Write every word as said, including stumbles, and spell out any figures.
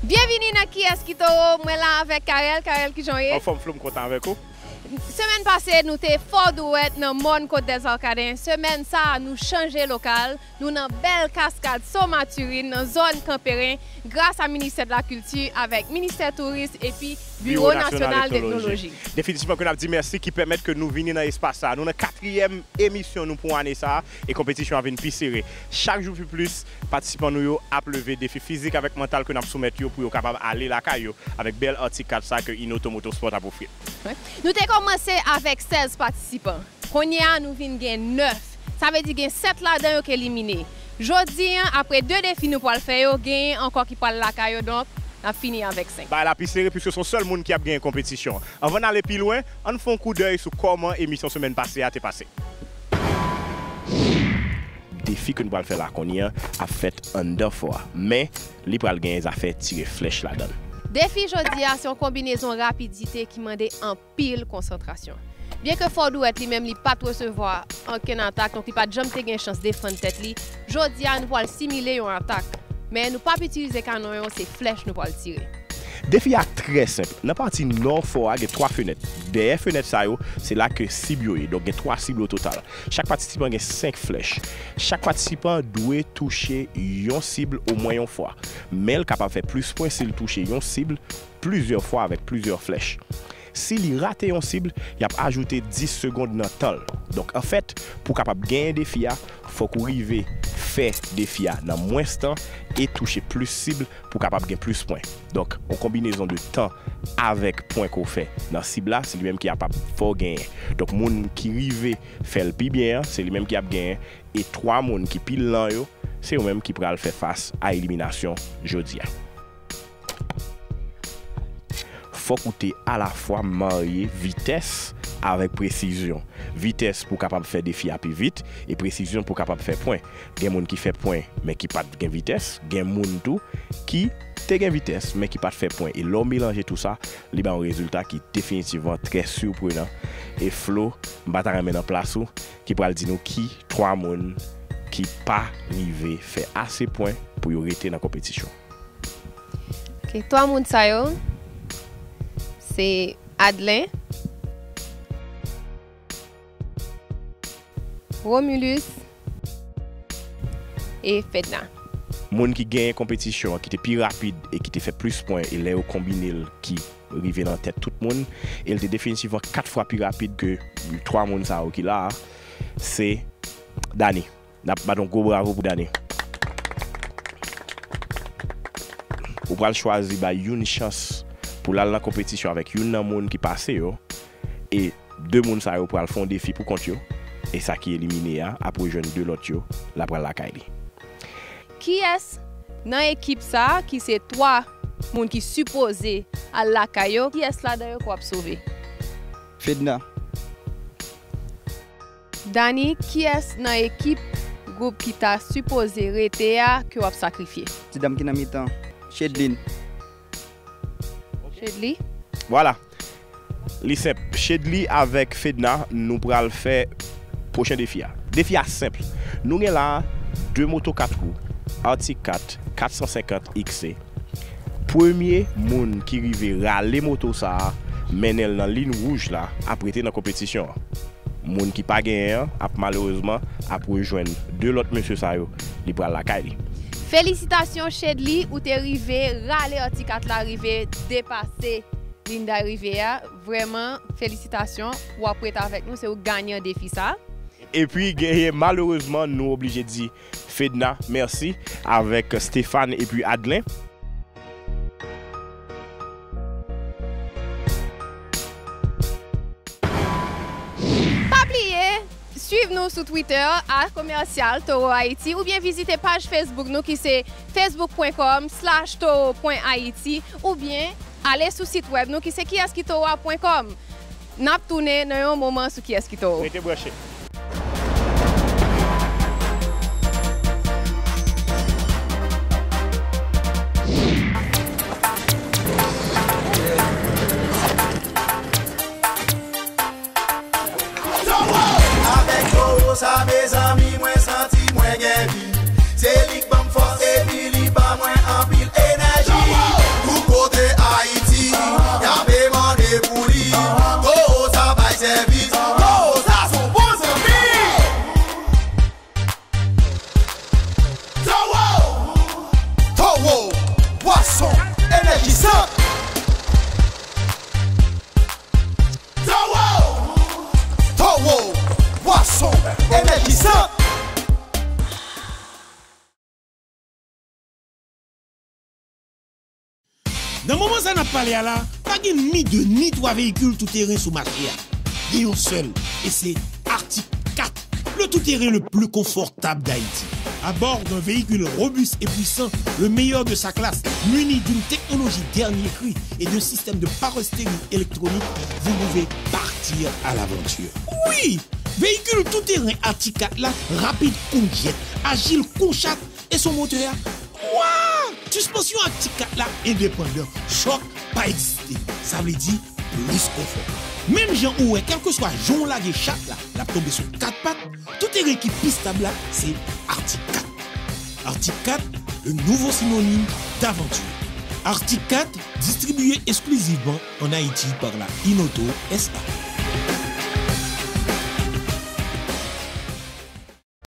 Byenvini nan Kiyès ki Towo, mwen la avèk Carel. Carel, kijan w ye? Anfòm, Flo, m kontan avèk ou. Semèn pase, nou te Fò Dwèt nan mòn Côte des Arcadins. Semèn sa a, nou chanje lokal. Nou nan bèl kaskad Somaturin, nan zòn Kanperen, gras a Ministè de la Kilti avèk Ministè Touris epi Biwo Nasyonal Etnoloji. Definitivman ke n ap di mèsi ki pèmèt ke nou vini nan espas sa a. Nou nan katriyèm emisyon nou pou ane sa a e konpetisyon an vin pi sere. Chak jou pi plis, patisipan nou yo ap leve defi fizik avèk mantal ke n ap soumèt yo pou yo kapab ale lakay yo avèk bèl Arctic Cat sa ke Inoto Motorsport ap ofri. Nou te kòmanse avèk sèz patisipan. Kounye a, nou vin gen nèf. Sa vle di gen sèt ladan yo k elimine. Jodi a, apre de defi nou pral fè yo, genyen ankò ki pral lakay yo, donk, n ap fini avèk senk. Bagay la pi sere, piske se yon sèl moun ki ap genyen konpetisyon an. Anvan n ale pi lwen, ann fè yon koudèy sou kòman emisyon semèn pase a te pase. Defi ke nou pral fè la kounye a ap fèt anndan fò a, men li pral genyen zafè tire flèch ladan l. Defi jodi a, se yon konbinezon rapidite ki mande anpil konsantrasyon. Byenke Fò Dwèt li menm li pa t resevwa ankenn atak, donk li pa t janm te gen chans defann tèt li, jodi a nou pral simile yon atak. Men nou p ap itilize kanon yo, se flèch nou pral tire. Defi a trè senp. Nan pati nò fò a, gen twa fenèt. Dèyè fenèt sa yo, se la ke sib yo ye. Donk, gen twa sib o total. Chak patisipan gen senk flèch. Chak patisipan dwe touche yon sib omwen yon fwa. Men l kapab fè plis pwen si l touche yon sib plizyè fwa avèk plizyè flèch. Si li rate yon sib, y ap ajoute dis segonn nan tan l. Donk, anfèt, pou w kapab genyen defi a, fòk ou rive fè defi a nan mwens tan e touche plis sib pou w kapab gen plis pwen. Donk, yon konbinezon de tan avèk pwen ke w fè nan sib la, se li menm ki ap ap fè w genyen. Donk, moun ki rive fè l pi byen an, se li menm ki ap genyen. E twa moun ki pi lan yo, se yo menm ki pral fè fas a eliminasyon jodi a. Fòk ou te alafwa marye vitès avèk presizyon. Vitès pou w kapab fè defi a pi vit, e presizyon pou w kapab fè pwen. Gen moun ki fè pwen, men ki pa t gen vitès. Gen moun tou ki te gen vitès, men ki pa t fè pwen. E lè w melanje tou sa, li ba yon rezilta ki definitivman trè siprenan. E Flo, m pa ta renmen nan plas ou, ki pral di nou ki twa moun ki pa rive fè ase pwen pou yo rete nan konpetisyon. Ok, twa moun sa yo, se Adlen, Romulus e Fedna. Moun ki genyen konpetisyon an, ki te pi rapid e ki te fè plis pwen, e lè yo konbine l, ki rive nan tèt tout moun, e l te definitivman kat fwa pi rapid ke twa moun sa yo ki la a, se Dani. N ap bat yon gwo bravo pou Dani. Ou pral chwazi bay youn chans pou l al nan konpetisyon avèk youn nan moun ki pase yo, e de moun sa yo pral fè yon defi pou kont yo, e sa ki elimine a ap rejwenn de lòt yo, l ap pral lakay li. Kiyès nan ekip sa a, ki se twa moun ki sipoze al lakay yo, kiyès ladan yo ke w ap sove? Fedna. Dani, kiyès nan ekip gwoup ki ta sipoze rete a ke w ap sakrifye? Ti dam ki nan mitan, Chedlin. Chedli? Vwala. Li senp. Chedli avèk Fedna, nou pral fè pwochen defi a. Defi a senp. Nou gen la a de moto kat wou, Arctic Cat kat san senkant X C. Premye moun ki rive rale moto sa a, mennen l nan liy wouj la, ap rete nan konpetisyon an. Moun ki pa genyen an ap malerezman ap rejwenn de lòt mesye sa yo, li pral lakay li. Felisitasyon Chedly, ou te rive rale Arctic Cat la, rive depase liy dèyè a. Vrèman, felisitasyon, w ap ret avèk nou, se ou k ganyan defi sa. Epi genyen, malerezman, nou oblije di Fedna mèsi avèk Stéphane epi Adlen. Pa bliye swiv nou sou Twitter, at commercial toro haiti, oubyen vizite paj Facebook nou ki se facebook point com slash toro point haiti, oubyen ale sou sit wèb nou ki se kiyès ki toro a point com. N ap tounen nan yon moman sou Kiyès ki Toro. Rete branche. Avèk Toro sa, mezanmi, mwen santi mwen gen vi. Se li k ban m fòs epi li ban mwen anpil enèji. Nan moman sa n ap pale a la, pa gen ni de ni twa veyikil tou teren sou mache a. Gen yon sèl, e se Arctic kat, le tout-terrain le plus confortable d'Haïti. À bord d'un véhicule robuste et puissant, le meilleur de sa classe, muni d'une technologie dernier cri et d'un système de paroi stérile électronique, vous pouvez partir à l'aventure. Wi! Veyikil tou teren Arctic kat la rapid kon jet, ajil kon chat, e son motè a, wa! Sispansyon Arctic kat la endepandan, chòk pa egziste. Sa vle di plis konfò. Menm jan ou wè, kèlkeswa jan w lage chat la, l ap tonbe sou kat pat, tou teren ki pi stab la, se Arctic kat. Arctic kat, le nouveau synonyme d'aventure. Arctic kat, distribué exclusivement en Haïti par la Inoto S A.